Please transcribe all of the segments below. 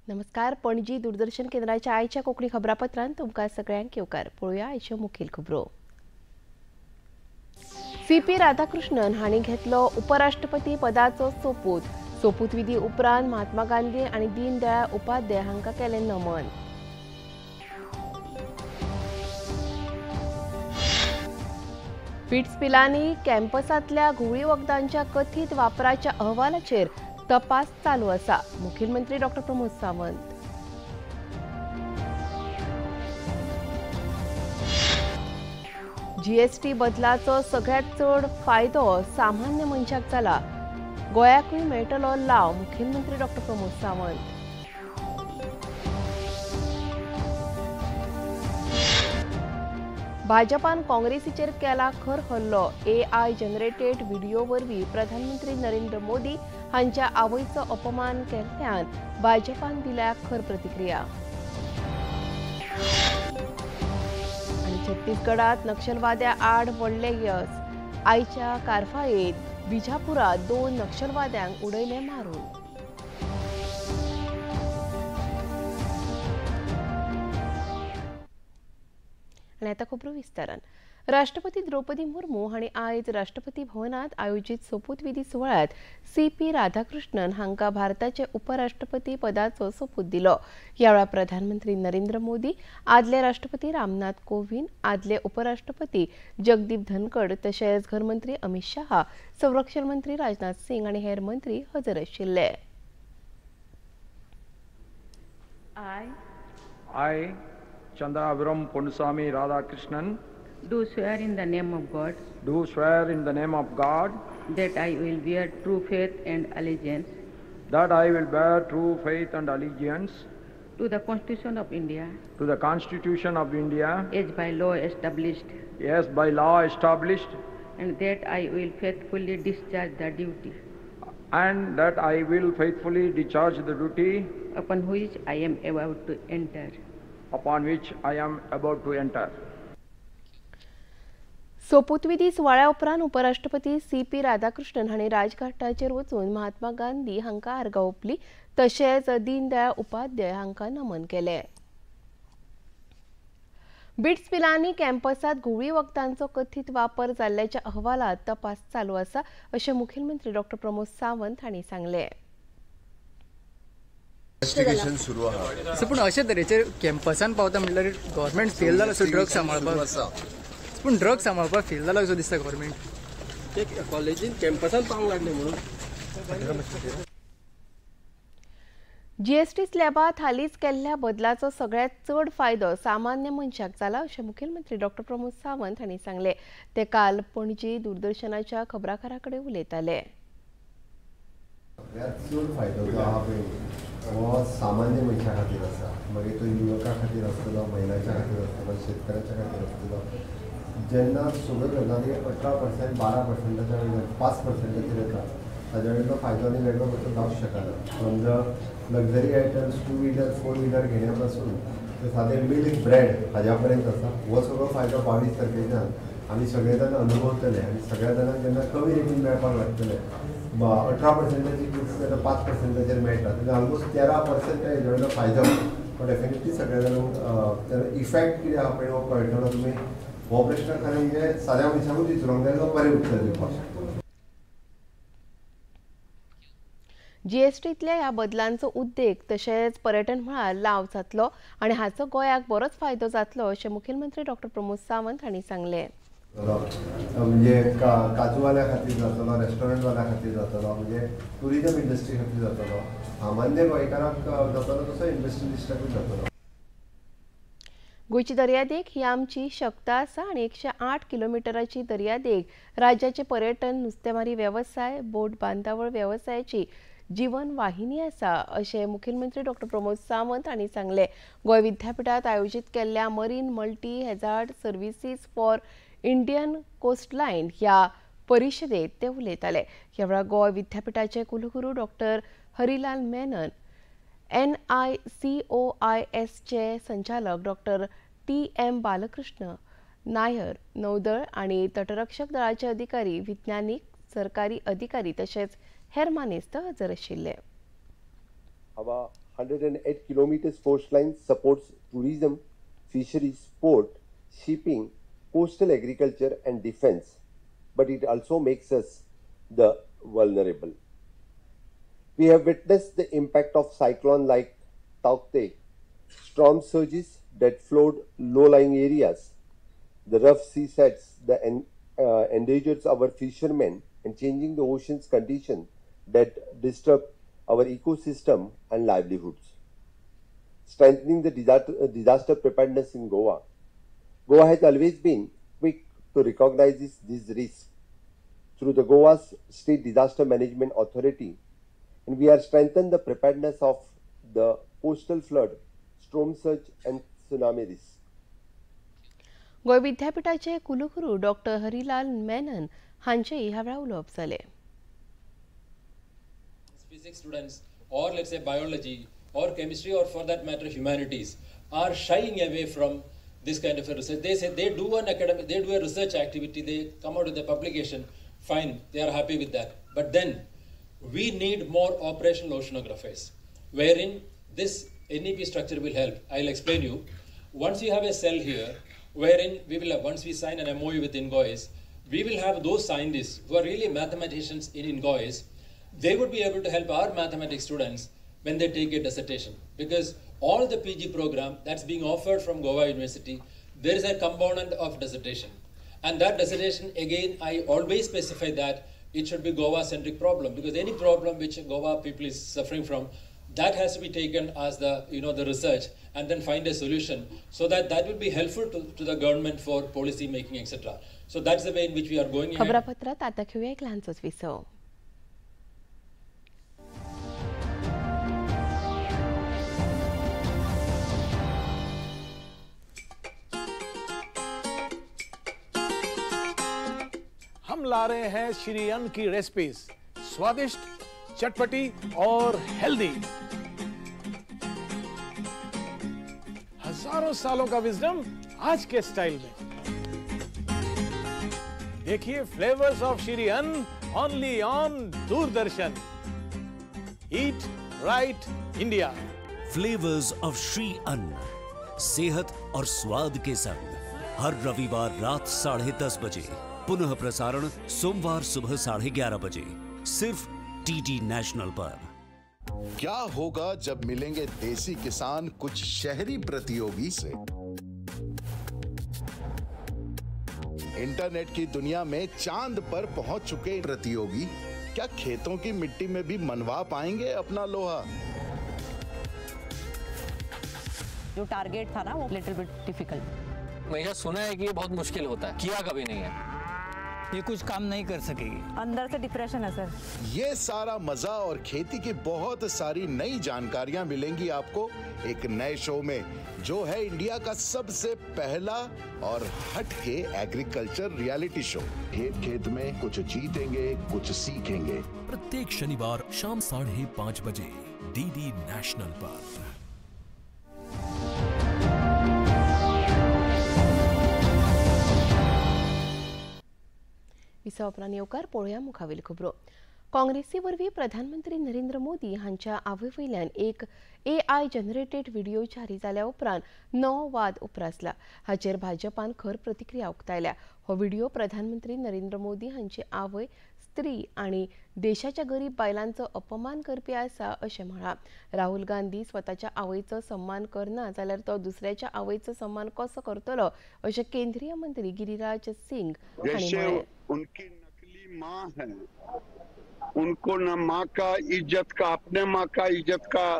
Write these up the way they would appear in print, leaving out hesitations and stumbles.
नमस्कार, पणजी दूरदर्शन केंद्राच्या आयच्या कोंकणी खबरापत्रांत तुमकां सगळ्यांक येवकार. पळोवया आयच्यो मुखेल खबरो. सी.पी. राधाकृष्णन हांणी घेतलो उपराष्ट्रपती पदाचो सोपूत. सोपूतविधी उपरांत महात्मा गांधी आनी दीनदयाळ उपाध्याय हांकां केलें नमन. बिट्स पिलानी कॅम्पसांतल्या घुंवळी वखदांच्या कथीत वापराच्या अहवालाचेर तपास चालू आसा. मुखेलमंत्री डॉ. प्रमोद सावंत. जीएसटी बदलाचो सगळ्यांत चड फायदो सामान्य मनशाक जाला, गोंयाकूय मेळटलो लाव. मुखेलमंत्री डॉ. प्रमोद सावंत. भाजपान काँग्रेसीचेर केला खर हल्लो. एआय जनरेटेड व्हिडिओ वरवीं प्रधानमंत्री नरेंद्र मोदी हांच्या आवयचो अपमान केल्ल्यान भाजपान दिल्या खर प्रतिक्रिया. आनी छत्तीसगडात नक्षलवाद्या आड व्हडलें यस. आयच्या कारवायेंत बिजापुरांत 2 नक्षलवाद्यांक उडयले मारून. आनी आतां खबरो विस्तारान. राष्ट्रपती द्रौपदी मुर्मू हांणी आयज राष्ट्रपती भवनांत आयोजीत सोपूतविधी सुवाळ्यांत सी.पी. राधाकृष्णन हांकां भारताचे उपराष्ट्रपती पदाचो सोपूत दिलो. ह्या वेळार प्रधानमंत्री नरेंद्र मोदी, आदले राष्ट्रपती रामनाथ कोविंद, आदले उपराष्ट्रपती जगदीप धनखड, तशेंच घरमंत्री अमित शहा, संरक्षण मंत्री राजनाथ सिंग आनी हेर मंत्री हजर आशिल्ले. I, Chandraviram Ponnusamy Radhakrishnan, do swear in the name of God, do swear in the name of God, that I will bear true faith and allegiance, that I will bear true faith and allegiance to the Constitution of India, to the Constitution of India, as by law established, as by law established, and that I will faithfully discharge the duty, and that I will faithfully discharge the duty upon which I am about to enter, upon which I am about to enter. सोपूतविधी सुवाळ्या उपरांत उपराष्ट्रपती CP. Radhakrishnan हांणी राजघाटाचेर वचून महात्मा गांधी हांकां आर्गां ओंपली, तशेंच दीनदयाळ उपाध्याय हांकां नमन केलें. बिट्स पिलानी कॅम्पसांत घुंवळी वखदांचो कथीत वापर जाल्ल्याच्या अहवालात तपास चालू आसा, अशें मुखेलमंत्री डॉ. प्रमोद सावंत हांणी सांगलें. इन्व्हेस्टिगेशन सुरू आहा. पूण अशे तरेचे कॅम्पसान पावता म्हणल्यार गव्हर्मेंट फेल जाला असो ड्रग सांबाळपाक. पूण ड्रग सांबाळपाक फेल जाला असो दिसता गव्हर्मेंट. ते कॉलेजीन कॅम्पसान पावंक लागले म्हणून. जीएसटी स्लॅबांत हालींच केल्ल्या बदलाचो सगळ्यांत चड फायदो सामान्य मनशाक जाला, अशें मुखेलमंत्री डॉ. प्रमोद सावंत हांणी सांगलें. ते काल पणजी दूरदर्शनाच्या खबराकारा कडेन उलयताले. सगळ्यांत चड फायदो जो आहा पळय हो सामान्य मनशा खातीर आसा. मागीर तो युवका खातीर आसतलो, महिलांच्या खातीर आसतलो, शेतकऱ्याच्या खातीर आसतलो. जेन्ना सगळ्यो गजाली 18% 12%च्या वयल्यान 5%चेर येता, ताज्या वयलो फायदो आनी वेगळो कसो जावंक शकना. समजा लक्झरी आयटम्स 2 व्हिलर 4 व्हिलर घेण्या पासून ते सादें मिल्क ब्रेड हाज्या पर्यंत आसा. हो सगळो फायदो 22 तारखेच्यान आमी सगळे जाण अनुभवतले आनी सगळ्या जाणांक जेन्ना कमी रेटीन मेळपाक लागतले, 18%ची गुड्स जेन्ना 5%चेर मेळटा तेन्ना ऑलमोस्ट 13% हेज्या वयलो फायदो हो डेफिनेटली सगळ्या जाणांक इफेक्ट कितें आहा पळय हो कळटलो. तुमी हो प्रश्न खरें म्हणजे साद्या मनशाकूच विचारूंक जाय, तो बरें उत्तर दिवपाक शकता. जीएसटींतल्या ह्या बदलांचो उद्देग तशेंच पर्यटन मळार लाव जातलो आनी हाचो गोंयाक बरोच फायदो जातलो, अशें मुखेलमंत्री डॉ. प्रमोद सावंत हांणी सांगलें. म्हणजे काजूवाल्या खातीर जातलो, रेस्टॉरंटवाल्या खातीर जातलो, म्हणजे टुरिजम इंडस्ट्री खातीर जातलो, सामान्य गोंयकारांक जातलो, तसो इंडस्ट्रियलिस्टाकूय जातलो. गोंयची दर्यादेग ही आमची शक्त आसा आनी 108 किलोमिटराची दर्यादेग राज्याचे पर्यटन, नुस्तेमारी वेवसाय, बोट बांदावळ वेवसायाची जीवन वाहिनी आसा, अशें मुखेलमंत्री डॉ. प्रमोद सावंत हांणी सांगलें. गोंय विद्यापिठांत आयोजीत केल्ल्या marine multi hazard services for Indian coastline ह्या परिशदेंत ते उलयताले. ह्या वेळार गोंय विद्यापिठाचे कुलगुरू डॉ. हरिलाल मेनन, NICOISचे संचालक डॉ. T.M. Balakrishna Nair, नौदळ आनी तटरक्षक दळाचे अधिकारी, विज्ञानीक, सरकारी अधिकारी तशेंच हेर मानेस्त हजर आशिल्ले. हवा 108 kilometers coastline supports tourism, fisheries, sport, shipping, coastal agriculture and defense, but it also makes us the vulnerable. We have witnessed the impact of cyclone like Tauktae, storm surges that flood low-lying areas, the rough sea sets that endangers our fishermen and changing the ocean's condition that disturb our ecosystem and livelihoods. Strengthening the disaster preparedness in Goa. Goa has always been quick to recognize this risk through the Goa's State Disaster Management Authority, and we are strengthened the preparedness of the coastal flood, storm surge and tsunami risk. Goa विद्यापीठाचे कुलगुरू doctor Harilal Menon हांचे ह्या वेळार उलोवप जालें. Physics students or let's say biology or chemistry or for that matter humanities are shying away from this kind of a research. They say they do an academic, they do a research activity, they come out with a publication, fine, they are happy with that. But then we need more operational oceanographers, wherein this NEP structure will help. I'll explain you. Once you have a cell here, wherein we will have, once we sign an MOU with INGOIS, we will have those scientists who are really mathematicians in INGOIS. They would be able to help our mathematics students when they take a dissertation, because all the PG program that's being offered from Goa University, there is a component of dissertation. And that dissertation, again, I always specify that it should be Goa-centric problem, because any problem which Goa people is suffering from, that has to be taken as the, you know, the research, and then find a solution, so that that will be helpful to the government for policy making, etc. So that's the way in which we are going ahead. खबरापत्रात आता घेऊया एक लहानसंच विसव. हम ला रहे हैं श्री अन्न की recipes, स्वादिष्ट, चटपटी और हेल्दी। हजारों सालों का विजडम आज के स्टाइल में। देखिए flavours of Shri Anna only on Doordarshan. Eat right India. Flavours of Shri Anna, सेहत और स्वाद के संग, हर रविवार रात 10:30 बजे, पुनः प्रसारण सोमवार सुबह 11:30 बजे, सिर्फ डीडी नेशनल पर। क्या होगा जब मिलेंगे देसी किसान कुछ शहरी प्रतियोगी से? इंटरनेट की दुनिया में चांद पर पहुंच चुके प्रतियोगी क्या खेतों की मिट्टी में भी मनवा पाएंगे अपना लोहा? जो टारगेट था ना वो लिटिल बिट डिफिकल्ट। मैंने सुना है कि ये बहुत मुश्किल होता है, किया कभी नहीं है, ये कुछ काम नहीं कर सकेगी। अंदर से डिप्रेशन है सर। ये सारा मजा और खेती की बहुत सारी नई जानकारियां मिलेंगी आपको एक नए शो में, जो है इंडिया का सबसे पहला और हटके एग्रीकल्चर रियलिटी शो। खेत खेत में कुछ जीतेंगे कुछ सीखेंगे। प्रत्येक शनिवार शाम 5:30 बजे डीडी नेशनल पर। विसव येवकार पळोवया मुखावेल खबरो. काँग्रेसी वरवीं प्रधानमंत्री नरेंद्र मोदी हांच्या आवय वयल्यान एक AI generated video जारी जाल्या उपरांत नवो वाद उप्रासला. हाचेर भाजपान खर प्रतिक्रिया उक्तायल्या. हो व्हिडिओ प्रधानमंत्री नरेंद्र मोदी हांची आवय स्त्री आनी देशाच्या गरीब बायलांचो अपमान करपी आसा अशें म्हळां. राहुल गांधी स्वताच्या आवयचो सन्मान करना जाल्यार तो दुसऱ्याच्या आवयचो सन्मान कसो करतलो अशें केंद्रीय मंत्री गिरिराज सिंग हांणी म्हळें. उनकी नकली माँ है, उनको न माँ का इज्जत का, अपने माँ का इज्जत का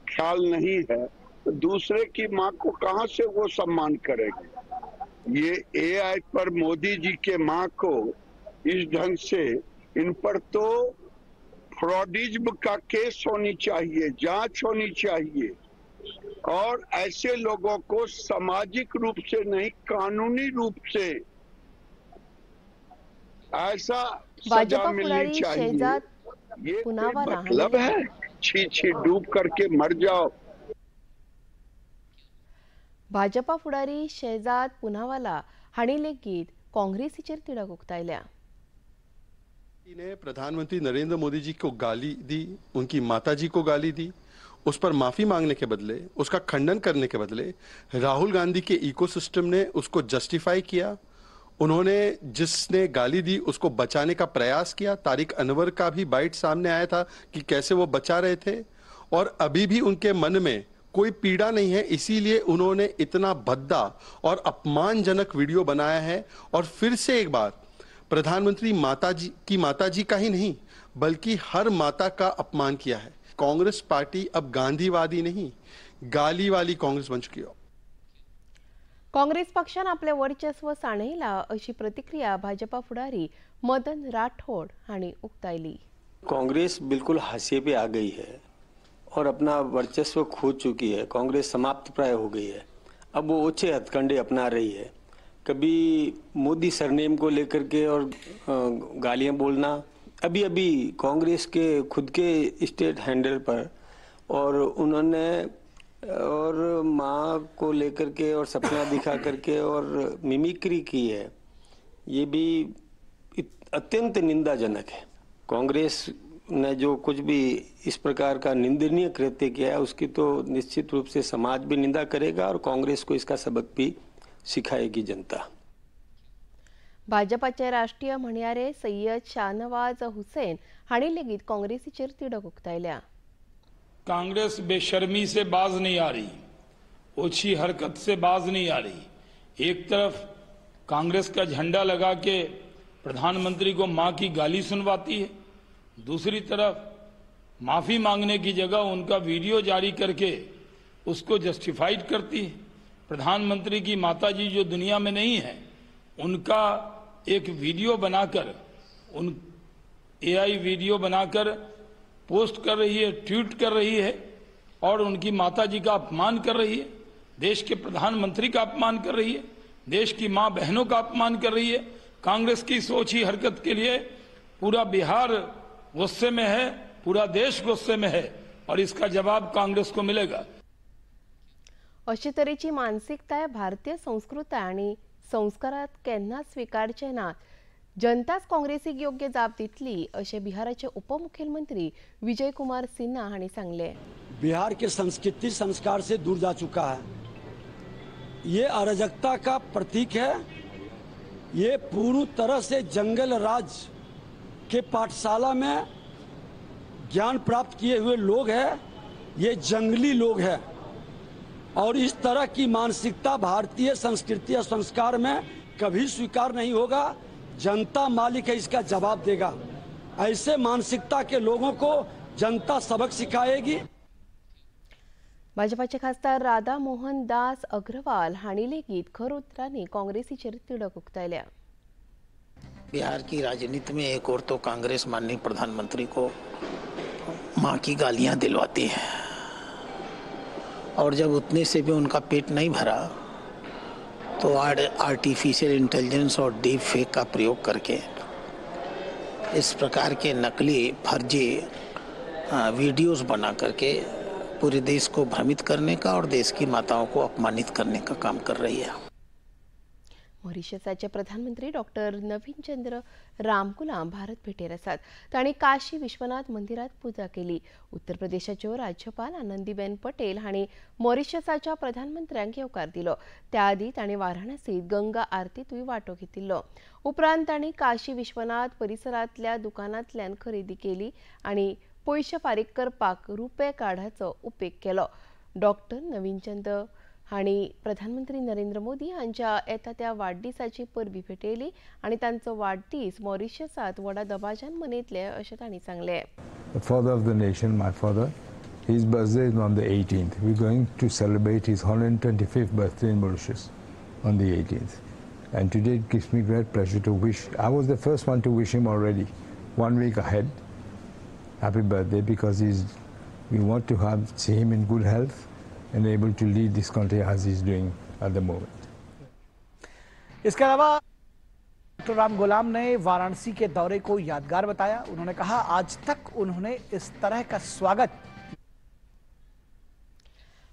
ख्याल नहीं है, तो दूसरे की माँ को कहाँ से वो सम्मान करेगी? ये AI पर मोदी जी के माँ को इस ढंग से, इन पर तो फ्रॉडिज्म का केस होनी चाहिए, जांच होनी चाहिए, और ऐसे लोगों को सामाजिक रूप से नहीं कानूनी रूप से ऐसा सजा मिलनी चाहिए। ये मतलब है छी छी डूब करके मर जाओ। भाजपा फुडारी शेजाद पुनावाला हांणी लेगीत काँग्रेसीचेर तिडक उक्तायल्या. ने प्रधानमंत्री नरेंद्र मोदी जी को गाली दी, उनकी माताजी को गाली दी, उस पर माफ़ी मांगने के बदले, उसका खंडन करने के बदले, राहुल गांधी के इकोसिस्टम ने उसको जस्टिफाई किया। उन्होंने जिसने गाली दी उसको बचाने का प्रयास किया। तारिक अनवर का भी बाइट सामने आया था कि कैसे वो बचा रहे थे, और अभी भी उनके मन में कोई पीड़ा नहीं है, इसीलिए उन्होंने इतना भद्दा और अपमानजनक वीडियो बनाया है। और फिर से एक बार प्रधानमंत्री माताजी का ही नहीं बल्कि हर माता का अपमान किया है। कांग्रेस पार्टी अब गांधीवादी नहीं, गाली वाली कांग्रेस बन चुकी है। काँग्रेस पक्षान आपले वर्चस्व सांडयला अशी प्रतिक्रिया भाजपा फुडारी मदन राठोड हांणी उक्तायली। कांग्रेस बिल्कुल हाशिए पे आ गई है और अपना वर्चस्व खो चुकी है। कांग्रेस समाप्त प्राय हो गई है। अब वो ओछे हथकंडे अपना रही है। कभी मोदी सरनेम को लेकर के और गालियां बोलना, अभी अभी कांग्रेस के खुद के स्टेट हैंडल पर, और उन्होंने और माँ को लेकर के और सपना दिखा करके और मिमिक्री की है, ये भी अत्यंत निंदाजनक है। कांग्रेस ने जो कुछ भी इस प्रकार का निंदनीय कृत्य किया है उसकी तो निश्चित रूप से समाज भी निंदा करेगा और कांग्रेस को इसका सबक भी सिखाएगी जनता। भाजपाचे राष्ट्रीय म्हणयारे सय्यद शाहनवाज हुसेन हांणी लेगीत काँग्रेसीचेर तिडक उक्तायल्या। कांग्रेस बेशर्मी से बाज नहीं आ रही, ओछी हरकत से बाज नहीं आ रही। एक तरफ कांग्रेस का झंडा लगा के प्रधानमंत्री को मां की गाली सुनवाती है, दूसरी तरफ माफी मांगने की जगह उनका वीडियो जारी करके उसको जस्टिफाइड करती है। प्रधानमंत्री की माताजी जो दुनिया में नहीं है, उनका एक वीडियो बनाकर, उन एआई वीडियो बनाकर पोस्ट कर रही है, ट्वीट कर रही है और उनकी माताजी का अपमान कर रही है, देश के प्रधानमंत्री का अपमान कर रही है, देश की मां बहनों का अपमान कर रही है। कांग्रेस की सोच ही हरकत के लिए पूरा बिहार गुस्से में है, पूरा देश गुस्से में है और इसका जवाब कांग्रेस को मिलेगा। अशे तरेची मानसिकताय भारतीय संस्कृताय आनी संस्कारात केन्नाच स्विकारचे ना। जनताच काँग्रेसीक योग्य जाप दितली अशें बिहाराचे उपमुख्यमंत्री विजय कुमार सिन्हा हांणी सांगलें। बिहार के संस्कृति संस्कार से दूर जा चुका है। ये अराजकता का प्रतीक है। ये पूरी तरह से जंगल राज के पाठशाला में ज्ञान प्राप्त किए हुए लोग हैं, ये जंगली लोग हैं और इस तरह की मानसिकता भारतीय संस्कृति और संस्कार में कभी स्वीकार नहीं होगा। जनता मालिक है, इसका जवाब देगा। ऐसे मानसिकता के लोगों को जनता सबक सिखाएगी। भाजपाचे खासदार राधा मोहन दास अग्रवाल हांणी लेगीत खर उतरांनी काँग्रेसीचेर तिडक उक्तायल्या। बिहार की राजनीति में एक और तो कांग्रेस माननीय प्रधानमंत्री को मां की गालियां दिलवाती है और जब उतने से भी उनका पेट नहीं भरा तो आर्टिफिशियल इंटेलिजेंस और डीप फेक का प्रयोग करके इस प्रकार के नकली फर्जी वीडियोस बना करके पूरे देश को भ्रमित करने का और देश की माताओं को अपमानित करने का काम कर रही है। मॉरिशसाचे प्रधानमंत्री डॉक्टर नवीन चंद्र रामगुलाम भारत भेटेर आसात। तांणी काशी विश्वनाथ मंदिरात पुजा केली। उत्तर प्रदेशाच्यो राज्यपाल आनंदीबेन पटेल हांणी मॉरिशसाच्या प्रधानमंत्र्यांक येवकार दिलो। त्या आदी तांणी वाराणसीत गंगा आरतीतूय वांटो घेतिल्लो। उपरांत तांणी काशी विश्वनाथ परिसरांतल्या दुकानांतल्यान खरेदी केली आनी पयशे फारीक करपाक रुपे कार्डाचो उपेग केलो। डॉक्टर नवीन चंद्र हांणी प्रधानमंत्री नरेंद्र मोदी हांच्या येता त्या वाडदिसाची परबी भेटयली आनी तांचो वाडदीस मॉरिशसांत व्हडा दबाज्यान मनयतले अशें तांणी सांगलें। The father of the nation, my father, his birthday is on the 18th. We're going to celebrate his 125th birthday in Mauritius on the 18th. And today it gives me great pleasure to wish. I was the first one to wish him already, 1 week ahead. Happy birthday, because we want to see him in good health and able to lead this country as he's doing at the moment. इसके अलावा doctor Ram गुलाम ने Varanasi K दौरे को यादगार बताया। उन्होंने कहा आज तक उन्होंने इस तरह का स्वागत।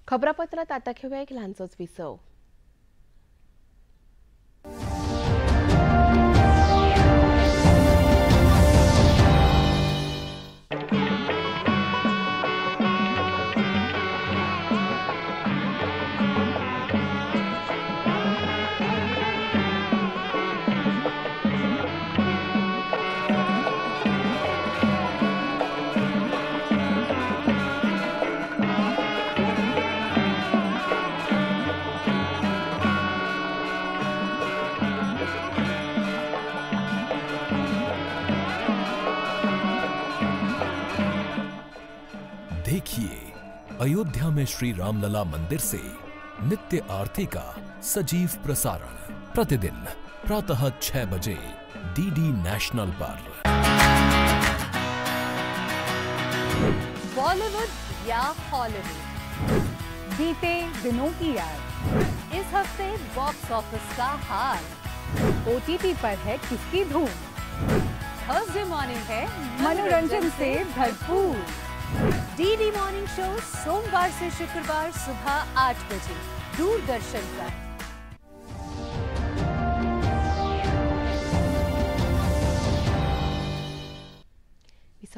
खबरापत्रात आता घेऊया एक ल्हानसोच विसव। देखिए अयोध्या में श्री रामलला मंदिर से नित्य आरती का सजीव प्रसारण प्रतिदिन प्रातः 6 बजे डीडी नेशनल पर। बॉलीवुड या हॉलीवुड, बीते दिनों की याद, इस हफ्ते बॉक्स ऑफिस का हाल, ओटीटी पर है किसकी धूम, थर्सडे मॉर्निंग है मनोरंजन से भरपूर। डीडी मॉर्निंग शो सोमवार से शुक्रवार सुबह 8 बजे दूरदर्शन पर।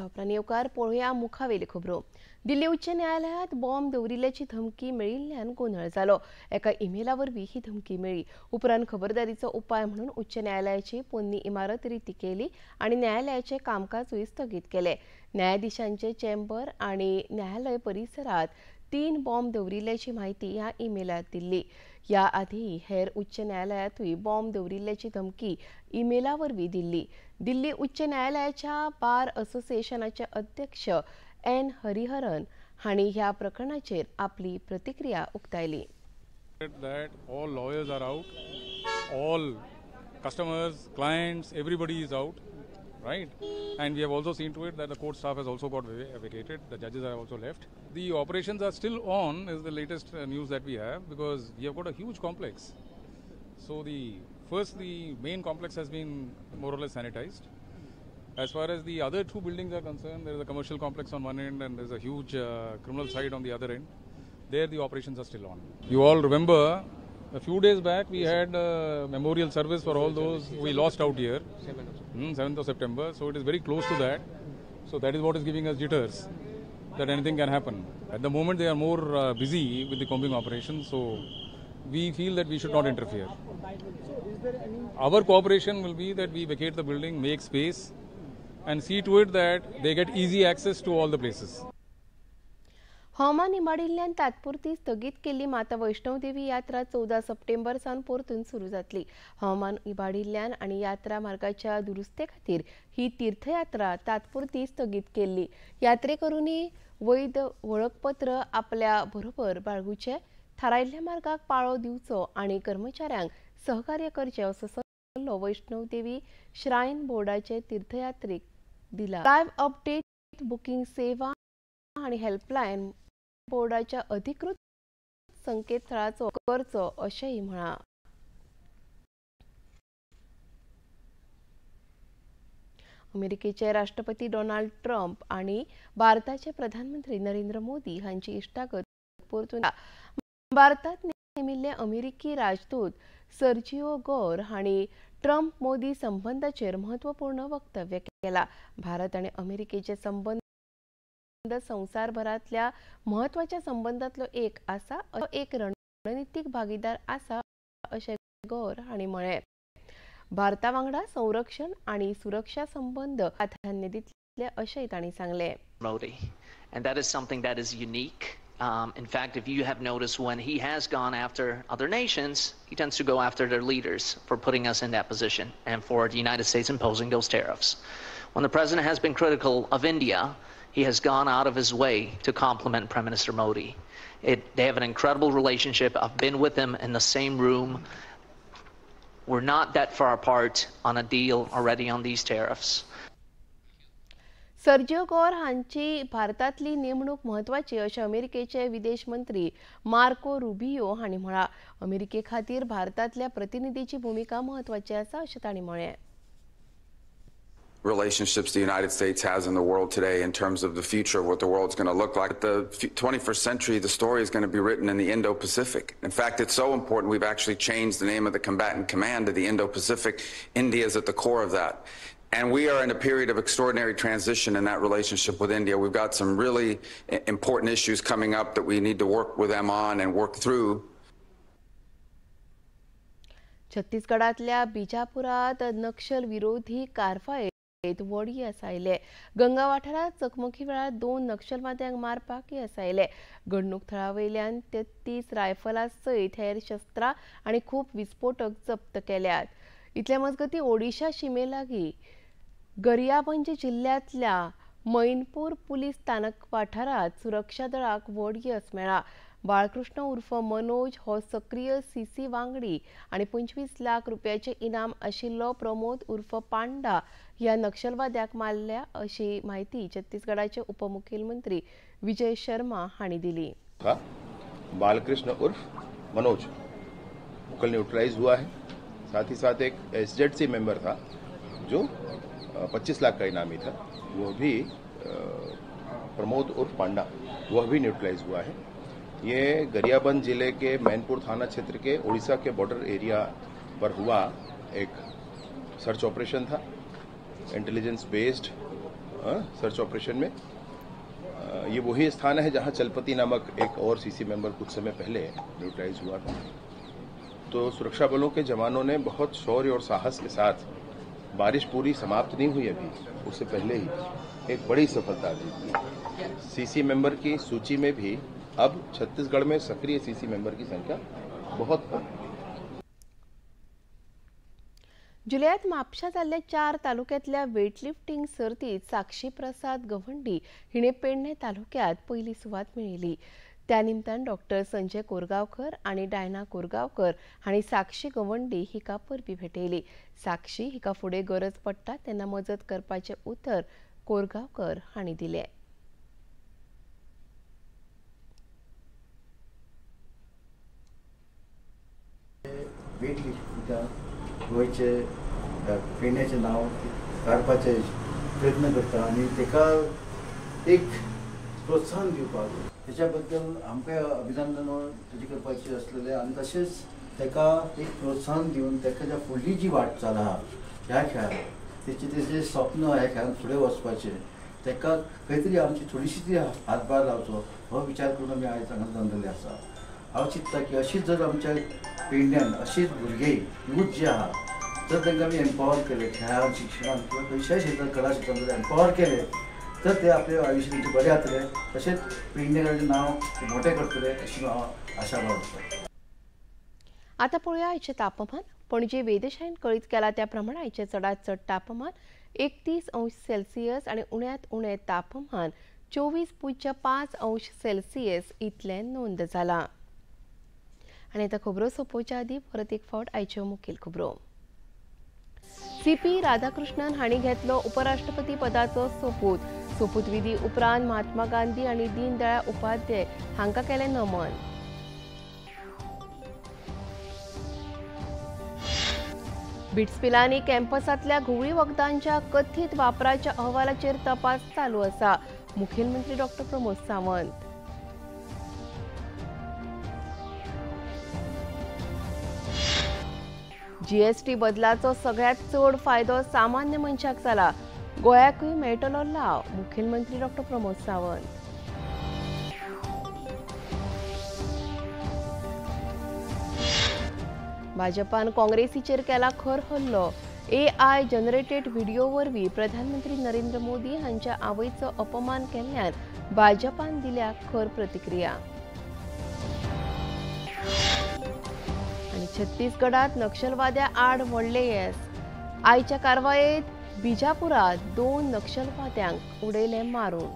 उपरांत येवकार पळोवया मुखावेली खबरो। दिल्ली उच्च न्यायालयात बॉम्ब दवरिल्ल्याची धमकी मेळिल्ल्यान गोंदळ जालो। एका इमेला वरवीं ही धमकी मेळ्ळी। उपरांत खबरदारीचो उपाय म्हणून उच्च न्यायालयाची पोन्नी इमारत रिती केली आनी न्यायालयाचे कामकाजूय स्थगीत केले। न्यायाधीशांचे चेंबर आनी न्यायालय परिसरात 3 बॉम्ब दवरिल्ल्याची म्हायती ह्या इमेलात दिल्ली। ह्या आदी हेर उच्च न्यायालयातूय बॉम्ब दवरिल्ल्याची धमकी इमेला वरवीं दिल्ली। दिल्ली उच्च न्यायालयाच्या बार असोसिएशनाचे अध्यक्ष एन हरिहरन हांणी ह्या प्रकरणाचेर आपली प्रतिक्रिया उक्तायली। That all lawyers are out, all customers, clients, everybody is out, right? And we have also seen to it that the court staff has also got vacated, the judges have also left. The operations are still on is the latest news that we have, because we have got a huge complex. So the main complex has been more or less sanitized. As far as the other two buildings are concerned, there is a commercial complex on one end and there is a huge criminal side on the other end. There the operations are still on. You all remember a few days back we had a memorial service for all those we lost out here, 7th of September. So it is very close to that. So that is what is giving us jitters, that anything can happen. At the moment they are more busy with the combing operation, so we feel that we should not interfere. Our cooperation will be that we vacate the building, make space and see to it that they get easy access to all the places. हवामान इबाडिल्ल्यान तात्पुरती स्थगीत केल्ली माता वैष्णवदेवी यात्रा 14 सप्टेंबर सावन परतून सुरू जातली। हवामान इबाडिल्ल्यान आनी यात्रा मार्गाच्या दुरुस्ते खातीर ही तीर्थयात्रा तात्पुरती स्थगीत केल्ली। यात्रेकरूंनी वैध वळखपत्र आपल्या बरोबर बाळगुचें, थारायिल्ल्या मार्गाक पाळो दिवचो आनी कर्मचाऱ्यांक सहकार्य करचें असो सल्लो वैष्णवदेवी श्रायन बोर्डाचे तीर्थयात्रीक दिला। लायव्ह अपडेट बुकिंग सेवा आनी हेल्पलायन बोर्डाच्या अधिकृत संकेतथळाचो करचो अशेंय म्हळां। अमेरिकेचे राष्ट्रपती डोनाल्ड ट्रम्प आनी भारताचे प्रधानमंत्री नरेंद्र मोदी हांची इश्टागत परतून भारतात नेमिल्ले अमेरिकी राजदूत सर्जिओ गोर हांणी ट्रम्प मोदी संबंधाचेर महत्वपूर्ण वक्तव्य केला। भारत आनी अमेरिकेचे संबंध संवसारभरांतल्या म्हत्वाच्या संबंधांतलो एक आसा, एक रणनितीक भागीदार आसा अशें गोर हांणी म्हळें। भारता वांगडा संरक्षण आनी सुरक्षा संबंध प्राधान्य दितले अशेंय तांणी सांगलें। Modi, and that is something that is unique. In fact, if you have noticed, when he has gone after other nations, he tends to go after their leaders for putting us in that position and for the United States imposing those tariffs. When the president has been critical of India, he has gone out of his way to compliment Prime Minister Modi. They have an incredible relationship. I've been with him in the same room. We're not that far apart on a deal already on these tariffs. Sergio Gor हांची भारतांतली नेमणूक म्हत्वाची अशें अमेरिकेचे विदेश मंत्री Marco Rubio हांणी म्हळां। अमेरिके खातीर भारतांतल्या प्रतिनिधीची भुमिका म्हत्वाची आसा अशें तांणी म्हळें। Relationships the United States has in the world today in terms of the future of what the world's going to look like. The 21st century, the story is going to be written in the Indo-Pacific. In fact, it's so important we've actually changed the name of the combatant command to the Indo-Pacific. India is at the core of that. And we are in a period of extraordinary transition in that relationship with India. We've got some really important issues coming up that we need to work with them on and work through. छत्तीसगडातल्या बिजापुरात नक्षल विरोधी कारवायेत व्हड येस आयलें। गंगा वाठारांत चकमकी वेळार 2 नक्षलवाद्यांक मारपाक येस आयलें। घडणूक थळा वयल्यान 33 रायफलां सयत हेर शस्त्रां आनी खूब विस्फोटक जप्त केल्यात। इतले मजगतीं ओडिशा शिमे लागीं गरियाबंज जिल्ल्यांतल्या मैनपूर पुलीस स्थानक वाठारांत सुरक्षा दळाक व्हड येस मेळ्ळां. बाळकृष्ण उर्फ मनोज हो सक्रीय सीसी वांगडी आनी 25 लाख रुपयाचे इनाम आशिल्लो प्रमोद उर्फ पांडा ह्या नक्षलवाद्याक मारल्या अशी म्हायती छत्तीसगडाचे उपमुख्यमंत्री विजय शर्मा हांणी दिली. बालकृष्ण उर्फ मनोज कल न्यूट्रलाइज हुआ है. साथ ही साथ एक एसजेडसी मेंबर था जो 25 लाख का इनामी था, वो भी प्रमोद उर्फ पांडा, वह भी न्यूट्रलाइज हुआ है. ये गरियाबंद जिले के मैनपुर थाना क्षेत्र के उड़ीसा के बॉर्डर एरिया पर हुआ एक सर्च ऑपरेशन था. इंटेलिजेंस बेस्ड सर्च ऑपरेशन में ये वही स्थान है जहां चलपति नामक एक और सीसी मेंबर कुछ समय पहले न्यूट्रलाइज हुआ था. तो सुरक्षा बलों के जवानों ने बहुत शौर्य और साहस के साथ, बारिश पूरी समाप्त नहीं हुई अभी, उससे पहले ही एक बड़ी सफलता अर्जित की. सीसी मेंबर की सूची में भी अब छत्तीसगढ़ में सक्रिय सीसी मेंबर की संख्या बहुत कम. जुलयात म्हापशा जाल्ल्या 4 तालुक्यांतल्या वेटलिफ्टिंग सर्तीत साक्षी प्रसाद गवंडी हिणे पेडणे तालुक्यांत पयली सुवात मेळयली. त्या निमतान डॉक्टर संजय कोरगांवकर आनी डायना कोरगांवकर हांणी साक्षी गवंडी हिका परबी भेटयली. साक्षी हिका फुडें गरज पडटा तेन्ना मजत करपाचें उतर कोरगांवकर हांणी दिलें. वेटलिफ्टिंगा गोंयचे पेडण्याचें नांव काडपाचे प्रयत्न करता आनी ताका एक प्रोत्साहन दिवपाक तेच्या बद्दल आमकां अभिनंदन तेजें करपाचें आसलेलें आनी तशेंच ताका एक प्रोत्साहन दिवन ताका ज्या फुडली जी वाटचाल आहा ह्या खेळान तेचें तेजें स्वप्न ह्या खेळान फुडें वचपाचें ताका खंय तरी आमची थोडीशी तरी हातभार लावचो हो विचार करून आमी आयज हांगा जमलेले आसा. हांव चिंतता की अशीच जर आमच्या पेडण्यान अशीच भुरगे यूथ जे आहा जर तांकां आमी एम्पावर केले खेळान शिक्षणान किंवा खंयच्याय क्षेत्रान कला क्षेत्रान जर एम्पावर केले तर ते आपले आयुष्य तेंचें बरें जातलें, तशेंच पेडणेकारांचें नांव मोटें करतले अशी हांव आशा बाळगुता. आतां पळोवया आयचें तापमान. पणजे वेधशाळेन कळीत केलां त्या प्रमाण आयचें चडांत चड तापमान 31 अंश सेल्सियस आनी उण्यांत उणें तापमान 24.5 अंश सेल्सियस इतलें नोंद जालां. आनी आतां खबरो सोंपोवच्या आदीं परत एक फावट आयच्यो मुखेल खबरो. सीपी राधाकृष्णन हांणी घेतलो उपराष्ट्रपती पदाचो सोपूत. सोपूतविधी उपरांत महात्मा गांधी आनी दीनदयाळ उपाध्याय हांकां केलें नमन. बिट्सपिलानी कॅम्पसांतल्या घुंवळी वखदांच्या कथीत वापराच्या अहवालाचेर तपास चालू आसा. मुखेलमंत्री डॉक्टर प्रमोद सावंत. जीएसटी बदलाचो सगळ्यांत चड फायदो सामान्य मनशाक जाला, गोंयाकूय मेळटलो लाव. मुखेलमंत्री डॉक्टर प्रमोद सावंत. भाजपान काँग्रेसीचेर केला खर हल्लो. एआय जनरेटेड व्हिडिओ वरवीं प्रधानमंत्री नरेंद्र मोदी हांच्या आवयचो अपमान केल्ल्यान भाजपान दिल्या खर प्रतिक्रिया. आनी छत्तीसगडात नक्षलवाद्या आड व्हडलें येस. आयच्या कारवायेत बिजापुरात 2 नक्षलवाद्यांक उडयले मारून.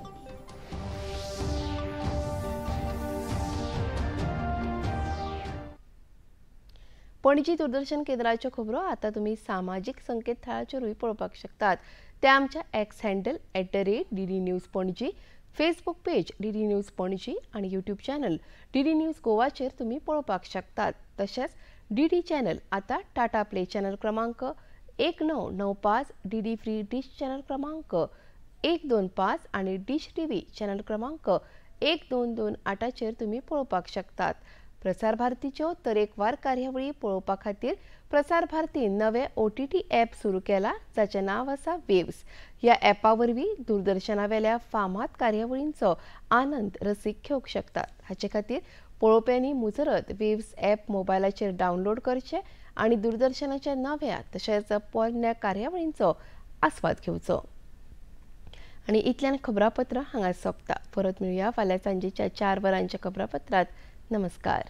पणजी दूरदर्शन केंद्राच्यो खबरो आतां तुमी सामाजीक संकेतथळाचेरूय पळोवपाक शकतात. ते आमच्या X handle @DD News Panaji, Facebook page DD News Panaji आनी यूट्यूब चॅनल डीडी न्यूज गोवाचेर तुमी पळोवपाक शकतात. तशेंच डीडी चॅनल आतां टाटा प्ले चॅनल क्रमांक 1995, डीडी फ्री डिश चॅनल क्रमांक 125 आनी डिश टीव्ही चॅनल क्रमांक 1228चेर तुमी पळोवपाक शकतात. प्रसार भारतीच्यो तरेकवार कार्यावळी पळोवपा खातीर प्रसार भारतीन नवे OTT app सुरू केला जाचें नांव आसा वेव्स. ह्या ॲपा वरवीं दूरदर्शनावेल्या फामाद कार्यावळींचो आनंद रसीक घेवंक शकतात. हाचे खातीर पळोवप्यांनी मुजरत वेव्स ॲप मोबायलाचेर डावनलोड करचें आनी दूरदर्शनाच्या नव्या तशेंच पोरण्या कार्यावळींचो आस्वाद घेवचो. आनी इतल्यान खबरापत्र हांगा सोंपता. परत मेळुया फाल्यां सांजेच्या 4 वरांच्या खबरापत्रांत. नमस्कार.